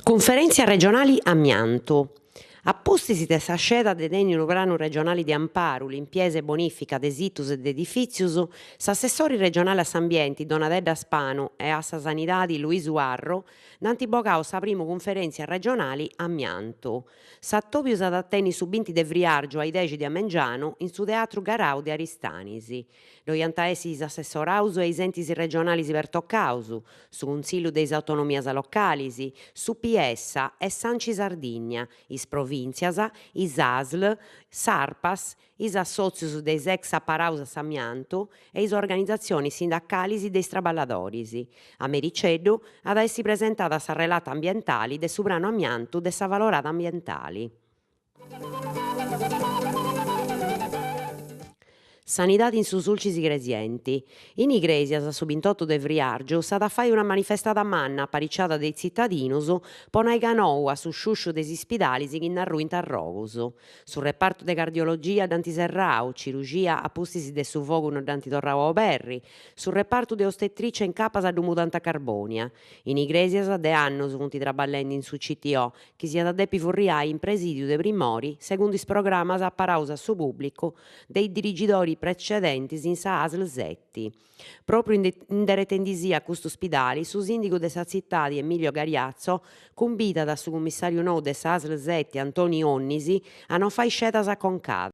Cunferèntzia regionali Amiantu. A pustis de sa sceda de tenni unu pranu regionali de amparu, limpiesa e bonìfica de situs e de edifìtzius, s'assessori regionali a s'Ambienti Donatedda Spanu e a sa Sanidadi Luisu Arru nd'ant bogau sa primu cunferèntzia regionali Amiantu. S'atòbiu s'at a tenni su binti de friàrgiu a is dexi de a mengianu in su Teatru Garau de Aristanis. Ddoi ant a essi is assessoraus e is entis regionalis pertocaus, su Cuntzillu de is Autonomias Localis, su PS e s'Anci Sardigna, is Provìntzias, is Asl, s'Arpas, is assòtzius de is ex aparaus a s'amiantu e is organizatzionis sindacalis de is traballadoris. A mericeddu at a essi presentada sa relata ambientali de su pranu amiantu de s'avalorada ambientali. Sanidadi in su Sulcis Igresienti. In Igrèsias, su bintotu de friàrgiu, s'at a fai una manifestada manna apariciada de is tzitadinus po nai ca nou a su sciùsciu de is ispidalis chi nd'arruint a arrogus. Su repartu de cardiologia dd'ant serrau, cirugia a pustis de su fogu no dd'ant torrau a oberri, su repartu de ostetricia incapas ddu mudant a Carbònia. In Igrèsias de annus funt traballendi in su CTO, chi s'iat a depi furriai in presìdiu de primori segundu is programas aparaus a su pùblicu de is dirigidoris precedentis in sa Asl seti. Pròpriu inderetendisì a custu spidali, su sìndigu de sa tzitadi Emilio Gariazzo cumbidat a su cummissàriu nou de sa Asl seti Antoni Onnis a non fai scedas aconcadas.